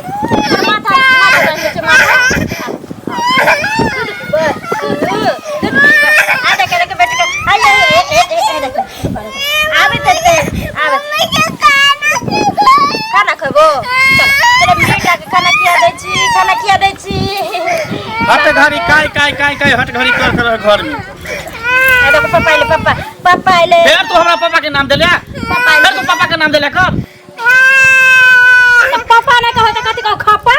माथा माथा बान्हि दै छै माथा। आ देख देख बेटी के आ ए ए ए ए ए देख आबे ते आबे खाना खेबो चल चल बेटा के खाना खिया दै छी खाना खिया दै छी। हट घड़ी काय काय काय काय हट घड़ी कर कर घर में। आ देखो पापा आइले, पापा पापा आइले। फेर तू हमरा पापा के नाम देले। पापा आइले। फेर तू पापा के नाम देले कब? तऽ पापा नहि कहै तऽ कथी कहू खपा?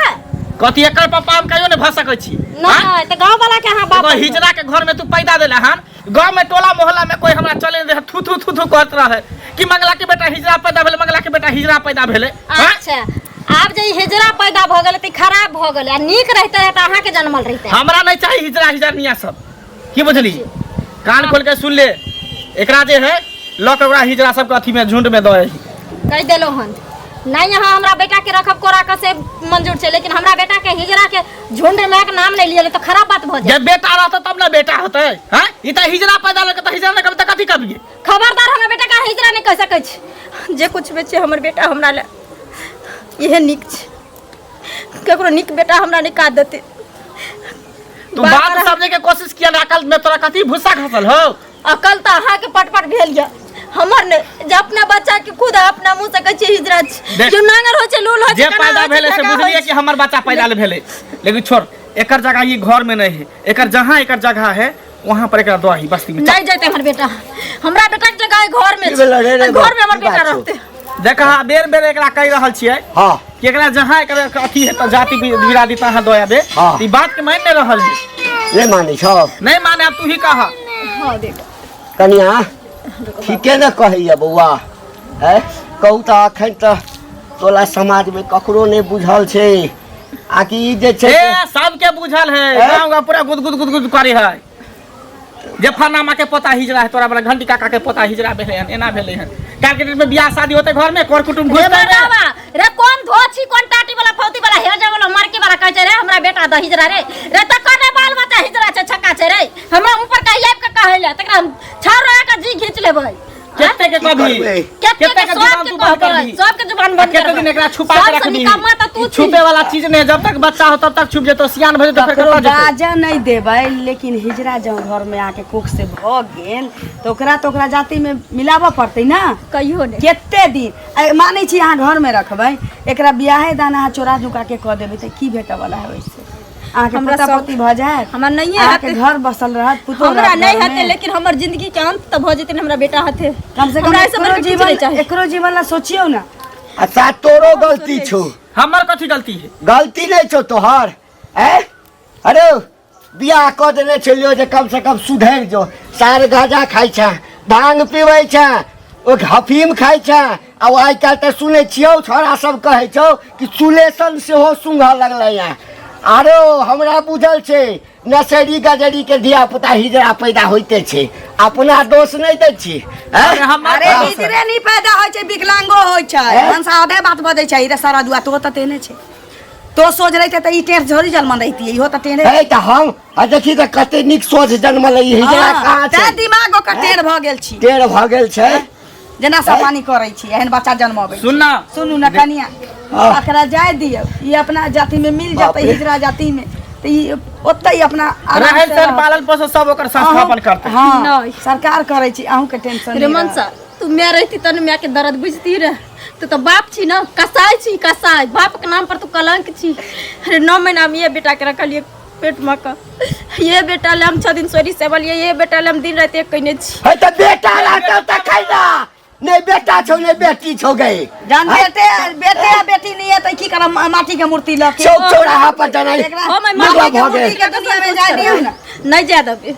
कथी एकर पापा हम कहियो नहि भऽ सकै छी। नहि तऽ गाँव वाला के अहाँ बाप। एगो हिजड़ा के घर में तू पैदा देले हन, गांव में टोला मोहल्ला में कोई हमरा चले नहीं दे, थू थू थू थू कहत रहे कि मंगला के बेटा हिजड़ा पैदा भेले, मंगला के बेटा हिजड़ा पैदा भेले। हाँ? अच्छा आब जे ई हिजड़ा पैदा भऽ गेलै तऽ ई खराब भऽ गेलै आ नीक रहिते रहे तऽ अहाँके जनमल रहिते। हमरा नहीं चाहिए हिजड़ा हिजड़ा मियाँ सब, की बुझली? कान खोल के सुन ले, एकरा जे है लऽ के ओकरा हिजड़ा सबके अथी में झुंड में दऽ अही। कहि देलहुँ हन नहीं अहाँ हमरा बेटा के रखब कोरा के से मंजूर छै, लेकिन हमरा बेटा के हिजड़ा के झुंड में के नाम नहीं लिये तऽ खराब बात भऽ जायत। जब बेटा रहतै तब ने बेटा होतै। हैं ई तऽ हिजड़ा पैदा लऽ के तऽ हिजड़ा नहि कहबै तऽ कथी कहबियै? खबरदार हमरा बेटा के हिजड़ा नहि कहि सकै छी। जे कुछ भी छै हमर बेटा हमरा लए इहे नीक छै, केकरो नीक बेटा हमरा नहि काज देतै। तू बात समझे के कोशिश किया ना, अकल में तोरा कथी भूसा खसल हो? अकल तऽ अहाँके पटपट भेल यऽ, हमर नहि। जे अपना बच्चा के खुद अपना मुँह से कहै छियै हिजड़ा छी, देख, जो नांगर होइ छै लूल होइ छै जे केना पैदा होइ छै, भेलै से झगड़ा होइ बुझलियै छै। कि हमर बच्चा पैदा भेलै, लेकिन छोड़ एकर जगह ई घर में नहीं है, एकर जहाँ एकर जगह है वहाँ पर एकरा दही बस्ती में। नहीं जैते हमर बेटा, हमरा बेटा के जगह घर में की भेलै रे रे छै, घर में हमर की बात बेटा छौ? रहते। देख हाँ बेर बेर एकरा कहि रहल छियै हाँ कि एकरा जहाँ एकर अथी है तऽ जाति बिरादी तहाँ दऽ आबे। हाँ। ई बात के मान नहीं रहल है। नहीं मानै छौ? नहीं माने, अब तू ही कह। हाँ बेटा। कनिया ठीके ने कहैया बौआ है, कहू तऽ अखन तऽ टोला समाज में ककरो नहीं बुझल छै आ कि ई जे छै ए सबके बुझल है, ए? गाँव गाँव पूरा गुद गुद गुद गुद करे है जे फलाना के पोता हिजड़ा है, तोरा बड़ा घंटी काका के पोता हिजड़ा भेलै हन, एना भेलै हन। काल्हि के डेट में बियाह शादी होते घर में कर कुटुम्ब रे घुसतै ने। मर्दावा, रे कोन धोछी कोन टाटी वाला फौती वाला हेजे वाला मरकी वाला कहै छै रे हमरा बेटा द हिजड़ा रे, रे तकर रे बाल बच्चा हिजड़ा छै छक्का छै रे, हमरा ऊपर कहि आबि के कहै ले तकरा हम छाड़ रहा के जी घींच लेबै। कते के कभी करबै? कते कते के के जुबान सबके तू बंद कहबै, करबी? सबके जुबान बंद कते दिन करबै। एकरा छुपा के सबसँ रखबी? निकम्मा तऽ तू ई छी। छुपे वाला चीज नहीं, जब तक बच्चा हो तब तक छुप जेतो, सियान भ जेतो फेर ककरो कतऽ जेतै? बाजऽ नहि देबै, लेकिन हिजड़ा जँ घरमे आके कोख से भऽ गेल तऽ ओकरा तऽ ओकरा जातिमे मिलाबऽ पड़तै ने। कहियो नहि। कते दिन मानै छी अहाँ घरमे रखबै, एकरा बियाहे दान अहाँ चोरा नुका के कऽ देबै तऽ की भेटऽ वाला है ओहिसँ? अहाँके हमरा पोता सब- पोती भऽ जायत, हमरा नहिये अहाँके हेतै। घर बसल रहत, पुतोह हमरा रहत नहीं घरमे। हेतै, लेकिन हमर जिंदगी के अंत तऽ भऽ जेतै ने हमरा बेटा हेतै। कम से कम हमरा एहिसँ एकरो बढ़िके किछु जीवन नहि चाही। एकरो जीवन ला सोचियौ ने। अच्छा तोरो गलती छौ। हमर कथी गलती है? गलती नहीं छौ तोहर। ए अरे बियाह कऽ देने छलियौ जे कम से कम सुधरि जो, सार गाजा खाइ छै, भांग पीबै छै, ओ हफीम खाइ छै, आ आइ काल्हि तऽ सुनै छियौ छोड़ा सब कहै छौ कि सुलेशन सेहो सूंघऽ लगलै हँ। आरो हमरा बुझल छै नशेरी गजरी के धिया पुता हिजड़ा पैदा होइते छै, अपना दोष नहि दै छी। अरे हमर अरे दोष है। हिजड़े नहि पैदा होइ छै, विकलांगो होइ छै। हैं? मनसा आधे बात बजै छै रे सारा दुआ, तो तऽ तेहने छै, तो सोच रहिते तऽ ई टेढ़ झोरी जनमल रहितियै, इहो तऽ टेढ़े। हे तऽ हम आ देखी तऽ कते नीक सोच जनमल ई हिजड़ा हँ, कहाँ छै? तें दिमाग ओकर टेढ़ भऽ गेल छी। टेढ़ भऽ गेल छै। जेना सब पानी करै छी एहन बच्चा जन्मबै। सुन ना। सुनू ने कनिया, हाँ। एकरा जाय दियौ, ई अपना जाति में मिल बाप जेतै, रे। हिजड़ा जाति में तऽ ई ओतै अपना आराम रहल से सहल रहत। पालन पोषण सब ओकर संस्थापन करतै। हाँ, नहि। सरकार करै छी, अहूँके टेंशन रे नहि मनसा, रहत। तू माय रहती तब ने माय के दर्द बुझती रे, तू तो बाप छी ना, कसाई छी कसाई, बाप के नाम पर तू कलंक छी। अरे 9 महीना हम ये बेटा के रखलिए पेट में के, ये बेटा ले हम 6 दिन सोरी सेवलिए, ये बेटा ले हम दिन रात एक कइने छी। हे तऽ बेटा रहतौ तऽ खैला नहीं, बेटा छौ नहीं बेटी छौ गई। जहन बेटे बेटे आ बेटी नहीं है तऽ की करब माटी के मूर्ति लऽ के चौक चौराहा पर जनाई एकरा हम एहि मुर्गा माटी के भऽ गेल। मूर्ति के दुनिया में जाय दियौ ने। नहीं जाय देबै,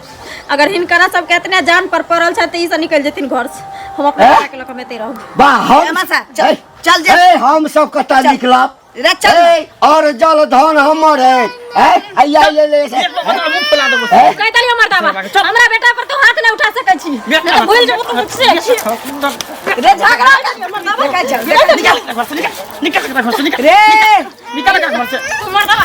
अगर हिनकरा सबके एतना जान पर पड़ल छै तऽ ई सब निकलि जेथिन घर से, हम अपना हैं? बेटा के लऽ कऽ हम एतै रहब। वाह, हम ए, मासा, चल, चल जे। ए, हम सब कतऽ निकलब? रे, चल। ए, और जल धन हमर है। ए, आइया ले ले से। एक बार मुंह फुला देबो। ए? कहि देलियै मर्दाबा, हमरा बेटा पर तू हाथ नहि उठा सकै छी, बेटा, नहि तऽ भूलि जेबो तू मुझसे। रे, झगड़ा कर। देखै चल, देख, निकल घर से, निकल, निकल घर से, निकल। रे। निकल घर से। तू मर्दाबा,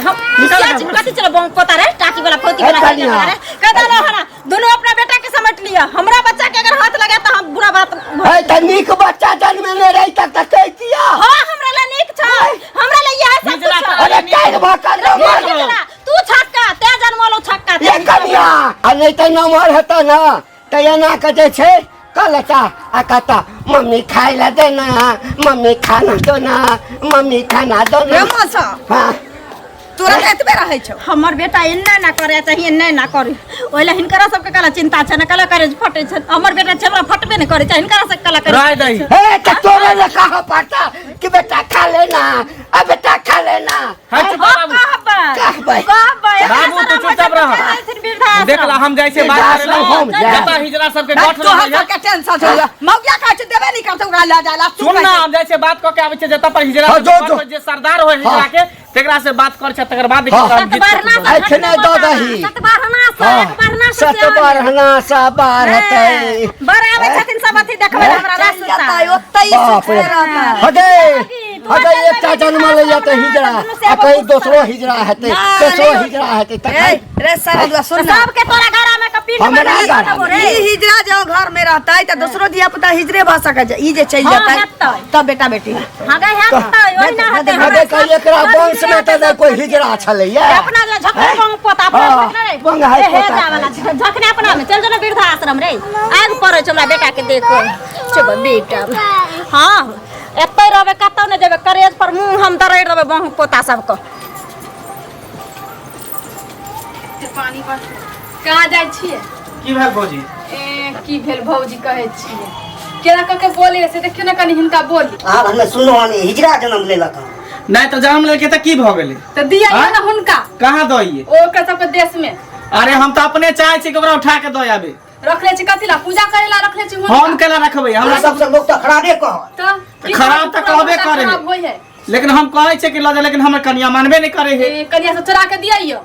हम निकल क्या घर चीज से। कथी चलो बम पोता रे, टाकी वाला फौती वाला ए, हेजे कनिया। वाला रे। कहि देलौ हरा, दोनों अपना बेटा के समेट लिया, हमरा बच्चा के अगर हाथ लगा तो हम बुरा बात। ए, तऽ नीक बच्चा जन्मेने रही तक तऽ कहितिया। हाँ, हमरा ला नीक छै, हमरा ला इएह सब जैते नमहर हेतै ने तऽ एना के जे छै कलता आ कहता मम्मी खाय ला दे ना, मम्मी खाना दो ना, मम्मी खाना दो रे ना। मौसा, हाँ। तोरा तऽ एतबे रहै छौ। हमर बेटा एना ना करे चाही, एना ना करे, ओहि ला हिनकरा सबके कला चिंता छै ने, कला करेज फटे छै। हमर बेटा छै, हमरा फटबे नहि करे छै, हिनकरा सबके कला करेज राय दही। हे तऽ तोरे ने कह पड़ता कि बेटा खा लेना, आ बेटा खा लेना। है चुप हम बाबू। कहबै, कहबै। कहबै, बाबू, तू चुपचाप रह। देख ला हम जाइ छै बात करे ला। हम जायब। जतऽ हिजड़ा सबके गठ तोहर रहै है। सबके टेंशन छौ, मौगिया कहै छै देबे नहि करतौ ओकरा लऽ जाय ला। तू सुन ना, कहै हम जाइ छै बात कऽ के आबै छै। जतऽ पर हिजड़ा हाँ, सबके जो, गठ जो। होय, जे सरदार होय हिजड़ा हाँ। के, तेकरा से बात कर छै, तकर बाद हाँ। हम गीत सतबरना से एखने दऽ दही। सतबरना से हाँ, एक बरना से सतबरना सँ बाढ़तै। बड़ आबै छथिन सब अथी देखबै लए हमरा चलि रास्ता। जेतै ओतै, बाप रे। सुखले रहतै। हगे हगे, एकटा जन्म लैया तऽ हिजड़ा आ कहीं दोसरो हिजड़ा हेतै, तेसरो हिजड़ा हेतै ए तखन। रे सरदुआ, सुन ना। सबके तोरा गरा में के पिंड हमरा बना गरा देबो में। रे। ई हिजड़ा जो घर में रहतै तऽ दोसरो धिया पुता हिजड़े भऽ सकै छै। ई जे चलि हाँ, जेतै हेतै। तब बेटा बेटी हाँ गै, हेतै, ओहि ना हेतै। हगे कहीं एकरा वंश में तऽ नहि कोइ हिजड़ा छलैया। अपना जे झकने बंग पोता अपना हाँ, झकने रे। बंग है ए, हे पोता। जावला झकने अपना में चल जो ना वृद्धाश्रम रे। आग पड़ै छै हमरा बेटा के देखो। चुप बेटा। हाँ, एतै रहबै, कतौ नहि जेबै। करेज पर मुँह हम दरड़ि देबै बंग पोता सबके। पानी पर कहाँ जाइ छियै? की भेल भौजी? ए, की भेल भौजी कहै छियै? केना कऽ के बोले से देखियौ ने कनि हिनका बोली। आब हमे सुनलहुँ हन हिजड़ा जन्म लेलक हन। नहि तऽ जन्म लेलकै तऽ की भऽ गेलै? तऽ दिया आँय? ने हुनका। कहाँ दइए? ओ ओकर सबके देश में। अरे हम तऽ अपने चाहै छी कि ओकरा उठा के दऽ आबे। रखले छी कथी ला? पूजा करे ला रखले छी हुनका? हम केला रखबै? हमरा हमरा सबसँ लोक तऽ खराबे कहत। तऽ की खराब करबै? तऽ कहबे पूरा करे। खराब होइ है। लेकिन हम कहै छियै कि लऽ जा, लेकिन हमर कनिया मानबे नहि करे है। ए, कनिया सब चोरा के दियाइयो,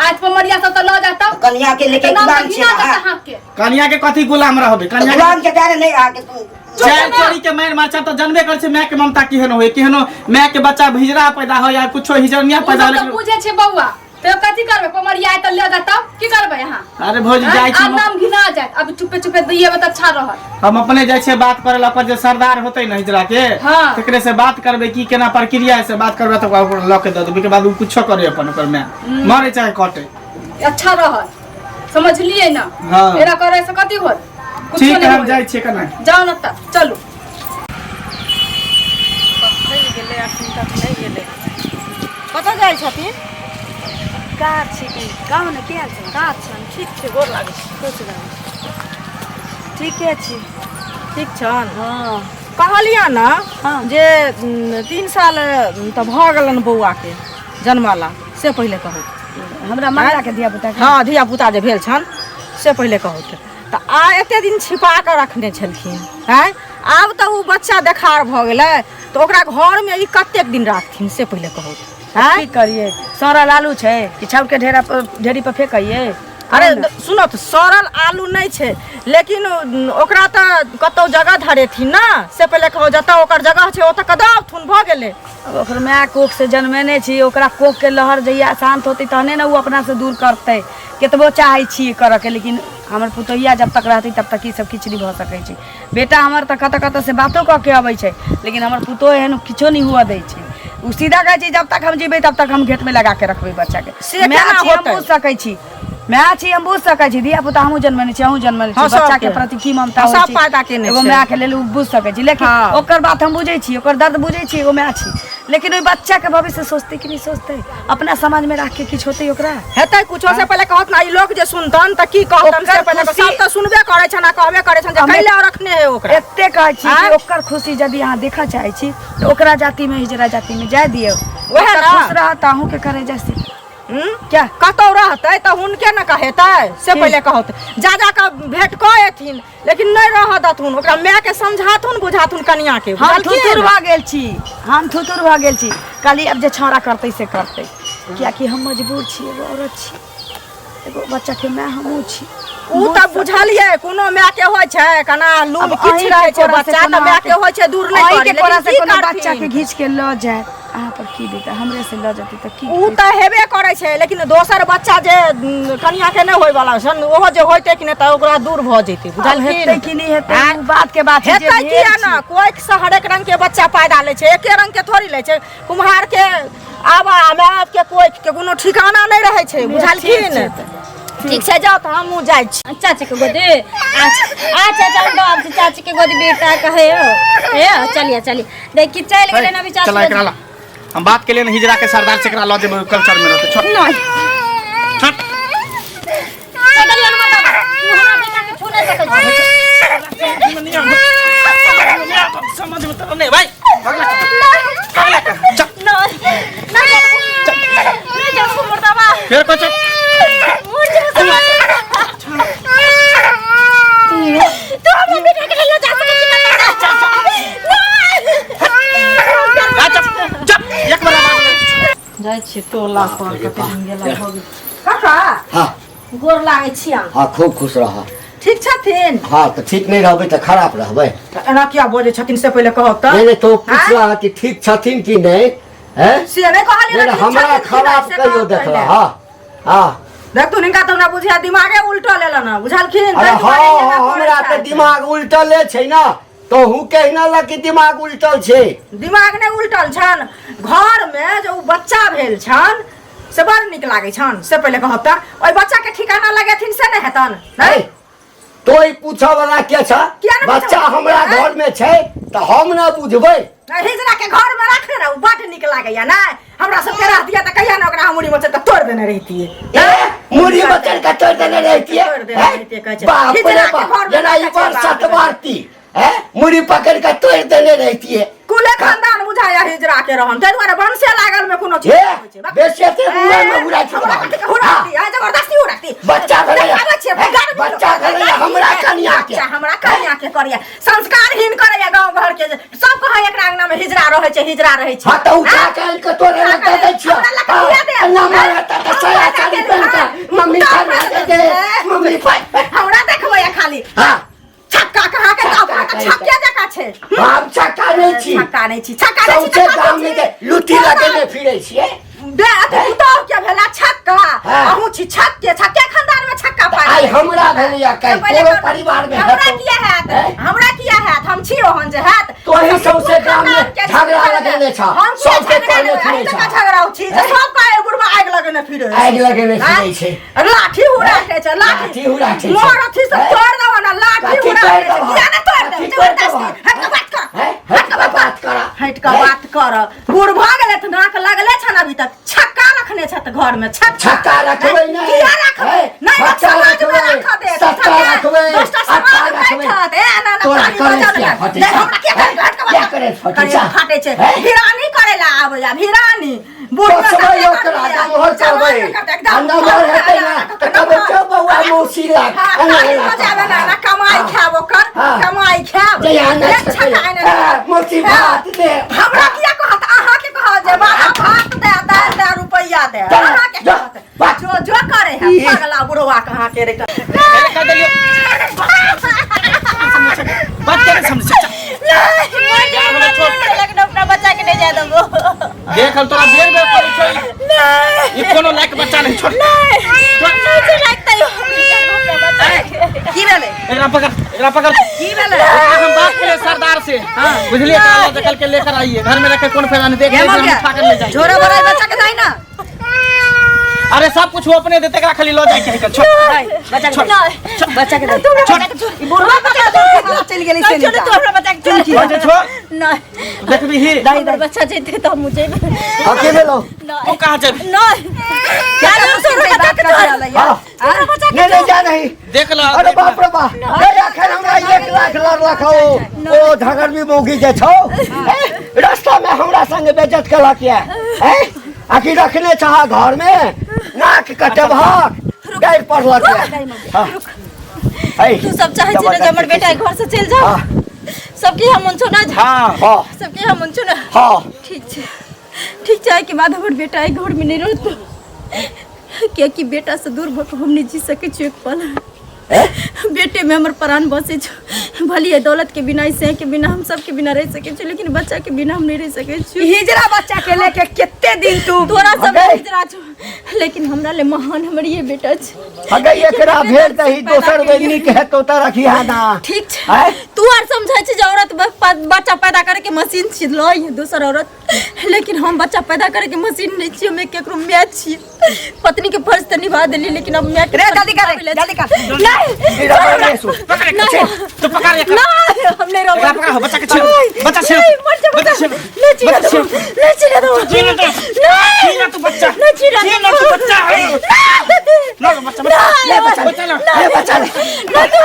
आज पमरिया सब तऽ लऽ जाता। कनिया के लेके नाम गुलाम तऽ छै घिना अहाँ। देता हाँक के। कनिया के कथी गुलाम रहबै? कनिया के गुलाम के डरे नहि अहाँके तू चारि चोरी के मारि मार तऽ जानबे करै छै माय के ममता केहन होय, केहनो माय के बच्चा हिजड़ा पैदा हो या कुछो हिजड़निया ओ पैदा सब तऽ हो। बुझै छै बौआ, तऽ कथी करबै? पमरिया आइ तऽ लऽ जाता, की करबै अहाँ? अरे भौजी, जाइ छी आब नाम घिना जायत। अब चुपे चुपे दिए तऽ अच्छा रहत। हम अपने जाइ छियै बात करे ला, ओकर जे सरदार होतै ने हिजड़ा के, हाँ। तेकरे से बात करबै की केना प्रक्रिया है, से बात करबै तऽ ओकरा लऽ के दऽ देबै। के बाद ओ कुछो करे अपन, ओकर माय मरे चाहे कटे। अच्छा रहत, समझलियै ने? हाँ। एना करे से कथी होत? कुछो ठीक नहि है, हम होत। जाइ छियै केना। जाउ ने तऽ, चलू। गेलै अखन तक नहि गेलै। कतऽ जाइ छथिन? कहाँ छी की कहू ने, की हाल छै? कहाँ छनि? ठीक छै, गोर लागै छी। खुश रहू, ठीके छी। ठीक छनि? हँ। कहलियै ने हाँ। जे 3 साल तऽ भऽ गेलनि बौआके जन्मला, से पहिले कहू। हमरा मंगला के धिया पुता के? हँ, धिया पुता जे भेल छनि से पहिले कहू। तऽ आ एते दिन छिपा कऽ रखने छलखिन आँय, आब तऽ ओ बच्चा देखार भऽ गेलै, तऽ ओकरा घरमे ई कतेक दिन राखथिन से पहिले कहू। आँय? की करियै, सड़ल आलू छै कि छाउर के ढेरा पर ढेरी पर फेकैयै? अरे सुनो तऽ, सड़ल आलू नहि छै, लेकिन ओकरा तऽ कतहु जगह धरेथिन ने, से पहिले कहू। जतऽ ओकर जगह छै ओतऽ कऽ दऽ भऽ गेलै। अब ओकर माय कोख से जन्मेने छी, ओकरा कोख के लहर जहिया शान्त होतै तहने ने ओ अपना से दूर करतै। केतबो चाहै छियै करऽके, लेकिन हमर पुतोहिया जब तक रहतै तब तक ई सब किछु नहि भऽ सकै छै। बेटा हमर तऽ कतऽ कतऽ से बातो कऽ के अबै छै, लेकिन हमर पुतोह एहन किछो नहि हुअ दै छै। ओ सीधा कहै छै जब तक हम जीबै तब तक हम घेट में लगा के रखबै बच्चा के। से माय केना छी, हम होतै? बुझ सकै छी, माय छी, हम बुझ सकै छी। धिया पुता हमहूँ जन्मेने छी, अहूँ जन्मेने छी। हँ, बच्चा के सबके। प्रति की ममता हँ, होइ सब छै, पैदा केने एगो छै। माय के लेल ओ बुझ सकै छी, लेकिन हँ। ओकर बात हम बुझै छी, ओकर दर्द बुझै छी, एगो माय छी, लेकिन ओहि बच्चा के भविष्य सोचतै कि नहि सोचतै? अपना समाज में राख के किछु होतै ओकरा? हेतै कुछो से पहिले कहत ना। ई लोग जे सुनतन तऽ की कहतन से ओकर पहिले कहत। खुशी- सब तऽ सुनबे करै छन आ कहबे करै छन जे हमे- कैले रखने है ओकरा। एते कहै छी कि आँय? ओकर खुशी यदि अहाँ देखऽ चाहै छी तऽ ओकरा जाति में हिजड़ा जाति में जाय दियौ। ओएह ओतऽ ना। खुश रहत, अहूँ के करे जैसे हम्म? क्या कतौ रहतै तऽ हुनके ने कहेतै, से पहिले कहत। जा जा कऽ भेंट कऽ एथिन, लेकिन नहि रहऽ देथुन ओकरा। माय के समझाथुन बुझाथुन कनिया के। हम बुझलखिन? थुथुर भऽ गेल छी, हम थुथुर भऽ गेल छी। कहली आब जे छौड़ा करतै से करतै, कियाकि हम मजबूर छी, एगो औरत छी, एगो बच्चा के माय हमहूँ छी। उ तऽ बुझलियै, कोनो माय के होइ छै कना लूम अब किछु अहीं रहै के छै कोरा से बच्चा तऽ कोनो माय के होइ छै दूर नहि अहीं करी, के कोरा लेकिन से की कोनो बच्चा के करथिन? घींच के लऽ जाय, अहाँ पर की देतै? हमरे से लऽ जेतै तऽ की? उ तऽ हेबे करै छै, लेकिन दोसर बच्चा जे कनिया के नहि होय वाला छन, ओहो जे होइतै कि नहि तऽ ओकरा दूर भऽ जेतै। बुझलखिन? हेतै कि नहि हेतै आँय? उ बात के बात छै, जे हेतै भेल किया छै। ना? कोइ से हरेक रंग के बच्चा पैदा लै छै, एके रंग के थोड़ी लै छै। कुम्हार के आबा माय बाप के कोइ के कोनो ठिकाना नहि रहै छै। ठीक बुझलखिन? छै तऽ। ठीक छै जाओ तऽ हमहूँ जाइ छी। चाची के गोदी। अच्छा अच्छा, चल बाप से चाची के गोदी बेटा कहे हो। ए चलिए चलिए, देखी चल गेलै ना अभी चाची। चला एकरा ला, हम बात के लिए हिजरा के सरदार से एकरा ल जेबै, कल्चर में रहते। छोड़। नहीं। छोड़। चलिए हनुमान बाबा, तू हमरा बेटा के छू नहीं सकै छी। समझ में तो नहीं भाई, भगला भगला, चल। नहीं नहीं नहीं, जाओ मुर्दाबा। फिर कुछ मुझे तू हमरा बेटा के ले जा सकै छी ना? आ, चुप चुप, एक बार आवाज। जाइ छी टोला पर, कते दिन गेला भऽ गेल। काका। हाँ। गोर लागै छी अहाँ। हाँ, खूब खुश रह। ठीक छथिन? हाँ, तऽ ठीक नहि रहबै तऽ खराब रहबै? तऽ एना किया बजै छथिन से पहिले कहब तऽ। नहीं नहीं, तो पूछला कि ठीक छथिन कि नहीं हैं? से नहि कहलियै। नहीं, नहीं, ठीक हमरा छथिन कि नहि, खराब से कहियो कहब देखला? पहिले। हाँ हाँ। देखतुन हिनका तऽ हमरा बुझाय दिमागे उल्टल एलन हँ, बुझलखिन? अरे ताहि दुआरे हाँ एना हाँ, करै हमरा तऽ छथि। दिमाग उल्टले छै ना, तोहू कहना ला कि दिमाग उल्टल छै। दिमाग नहि उल्टल छनि। घरमे जे ओ बच्चा भेल छनि से बड़ नीक लागै छनि, से पहिले कहब तऽ ओहि बच्चाके ठिकाना लगेथिन से नहि हेतनि? नहि। तो ई पूछऽ वाला के छ? किया ने बच्चा पूछऽ? हमरा आँय? घर में छै तऽ हम ना बुझबै? हिजरा के घर में रखने रहू, बड नीक लागैया। नहि हमरा सबके रहतियै तऽ कहिया ने ओकरा हम मुड़ी मोचड़ के तोड़ि देने रहितियै। ए, मुड़ी मचल के तोड़ देने रहितियै। तोड़ि देने हैं? रहितियै, कहै छै। बाप रे हिजरा के बाप, घरमे जेना ई रखै छै, बड़ बाप रे। सतवारती हैं, मुड़ी पकड़ के तोड़ देने रहितियै। कुले खानदान बुझाया हिजरा के रहन, ताहि दुआरे वंशे लागल में कोनो चीज हे नहि होइ छै। बेसी एते मुँहे में उड़ा छै। हमरा कथी के हुराती आ जबरदस्ती हुराती। बच्चा भेलैया। देखाबै छियै, हे, गाड़ बिलो। बच्चा भेलैया हमरा कनिया के। बच्चा हमरा कनिया के करैया, संस्कारहीन करैया। गाँव घर के जे सब कहै एकरा अंगना में हिजरा रहै छै, हिजरा रहै छै। हाँ, तऽ उठा के आनि के तोरे लग दऽ दै छियौ। हमरा लग किया देब? हाँ, ना मारत तऽ साया साड़ी पहिन कऽ मम्मी खाना दे दे मम्मी पाइ। हमरा देखबै खाली। हाँ। छक्का कहाँ के? छक्का अपना तऽ कहि छक्के जकाँ छै। हम छक्का नहि छी। छक्का नहि छी, छक्का नहि छी। सौंसे तऽ कथी गाँव में छी? जे लुत्ती लगेने फिरै छियै। बे अथी पुतोह के भेला छक्का। हाँ। अहूँ छी छक्के, छक्के खानदान में छक्का पाइ। आइ हमरा भेलैया काल्हि पहिले तोरो करू। परिवार में हमरा हेतौ। किया हैत? हैं? हमरा किया हैत? हम छी ओहन जे हैत? तोही सौंसे गाम में खानदान के झगड़ा छी। लगेने छह। हम किया सबके झगड़ा कहने लगेने? फिरै अहीं छह। जकाँ झगड़ा छी जे हैं? सब कहे बुढ़बा आगि लगेने फिरै छै। आगि लगेने फिरै छै। लाठी हुराटे छै, लाठी लाठी हुराटे छै। मोर अथी से हैं? तोड़ देबो ना लाठी कथी हुराटे तोड़ि छै। देबह? किया ने तोड़ देब? कथी तोड़ि जबरदस्ती। देबह? हट के बात कर। हैं? हट कऽ बात कर। हटि कऽ बात कर। बूढ़ भऽ गेलै तऽ नाक लगले छनि अभी तक। छक्का रखने छथि घर में, छक्का। छक्का रखबै नहि। किया रखबै? हैं? नहि लोक छक्का समाज में रखबै, राखऽ देत। सत्ता छक्का। रखबै, 10टा अट्ठा समाज रखबै। बैठत। ए, ना, ना, तोरा ताली करै बजाउ छियै, ने। फटी नहि, छा। हमरा किया हैं? करै? हटि कऽ किया बात करै फटी करै छा? फाटै छै। हैं? भिरानी करै ला आबैया, भिरानी। बूढ़ पोसबै ओकरा, नमहर करबै। आ नमहर हेतै ने, तऽ कहबै, चल बौआ मौसी लग। हाँ, एना ताली एना बजाबै ना, करबै। ना कमाई खायब ओकर, हाँ। कमाई खायब। जहिया नहि एक सकैए, छक्का एने हाँ, मौसी भात दे। हमरा किया कहत? अहाँके कहत जे बाबा भात दे, दालि दे, रुपैआ दे। चल, अहाँके जो, कहत। बात। जो जो करे है ई। पगला बुढ़वा कहाँ के रे। पहले कह देलियो, बात करे समझ। चल। नहीं, जा, हमरा छोड़। लगन अपना बच्चा के नहीं जाय देबो। देख, हम तोरा बेर बेर करै छौ, नहीं। ई कोनो लायक बच्चा नहीं, छोड़। नहीं नहीं छै लायक तैयो हम नहीं जाय देबो अपना बच्चा के। की भेलै? एकरा पकड़, एकरा पकड़। की भेलै? एकरा हम बात के सरदार से बुझलिए, एकरा लऽ कल के लेकर आइए। घर में रखे कोन फायदा नहीं, देख हे ले, मगिया, हम उठा कर ले जाइए। झोरा भराइ बच्चा के दाइ ना। अरे सब कुछ वो अपने देते, एकरा खाली लऽ जाय के है, छोड़। नहीं, बच्चा के दे, बच्चा के दे। छोड़। ई बुढ़वा बच्चा के चलि गेलै से। छोड़, तू हमरा बच्चा के छोड़। छोड़, छोड़। नहीं। देखबी ही। हमर बच्चा जेतै तऽ हम जेबै। हाँ, के भेलौ? तू कहाँ जेबी? नहीं, क्या छोड़ बच्चा के, छोड़। हाँ। नहीं नहीं, जा नहीं। देख ल। अरे बाप रे बाप, ए अखन हमरा 1 लाख लड़लक हौ। ओ झगड़बी मौगी जे छौ, ए, रास्ता में हमरा संग बेइज्जत केलक ये हैं, आखिर रखने छह घर में, नाक कटेबहक, गारि पढ़लक ये। हाँ। है, तू सब चाहे छी ने जे हमर बेटा घर से चलि जाओ? हाँ। सबके हम मन छौ ना? हाँ। हाँ। सबके हम मन छौ ना? हाँ। ठीक छै, ठीक छै। एहिके बाद हमर बेटा एहि घर में नहीं रहतो, कियाकि बेटा से दूर भऽ कऽ हम नहीं जी सकै छी एक पल। बेटे में हमर प्राण बसै छौ। भलिए दौलत के बिना, सह के बिना, हम सबके बिना रह सकै छी, लेकिन बच्चा के बिना हम नहीं रह सकै छी। हिजरा बच्चा के लेके कते दिन तू तोरा सब अगे। हिजरा छौ, लेकिन हमरा ले महान हमर ये बेटा छै। अगर एकरा भेज दही दोसर बेर, नीक हेतौ तऽ रखिहा ना। ठीक छै। आँय? तू आर समझै छी जे औरत बच्चा पैदा करे के मशीन छी, लऽ अइहे दोसर औरत। लेकिन हम बच्चा पैदा करे के मशीन नहीं छियै, हमे केकरो माय छियै। पत्नी के फर्ज तऽ निभा देलियै, लेकिन अब माय के रे, फर्ज जल्दी कर रे, निभाबै लए जल्दी कर। नहीं, पकड़ एकरा, छेड़, तू पकड़ एकरा। नहीं, हम नहीं रहबै। एकरा पकड़, बच्चा के छेड़, बच्चा छेड़, नहीं, मर जा, बच्चा बच्चा। छेड़, नहीं छीना बच्चा दो, छेड़। नहीं छीना दो। छीना दो। नहीं, छीना तू बच्चा। नहीं छीना छीना दो। तू बच्चा। लो, बच्चा, बच्चा। नहीं, ले, बच्चा, बच्चा लो। ले बच्चा ले। नहीं, तू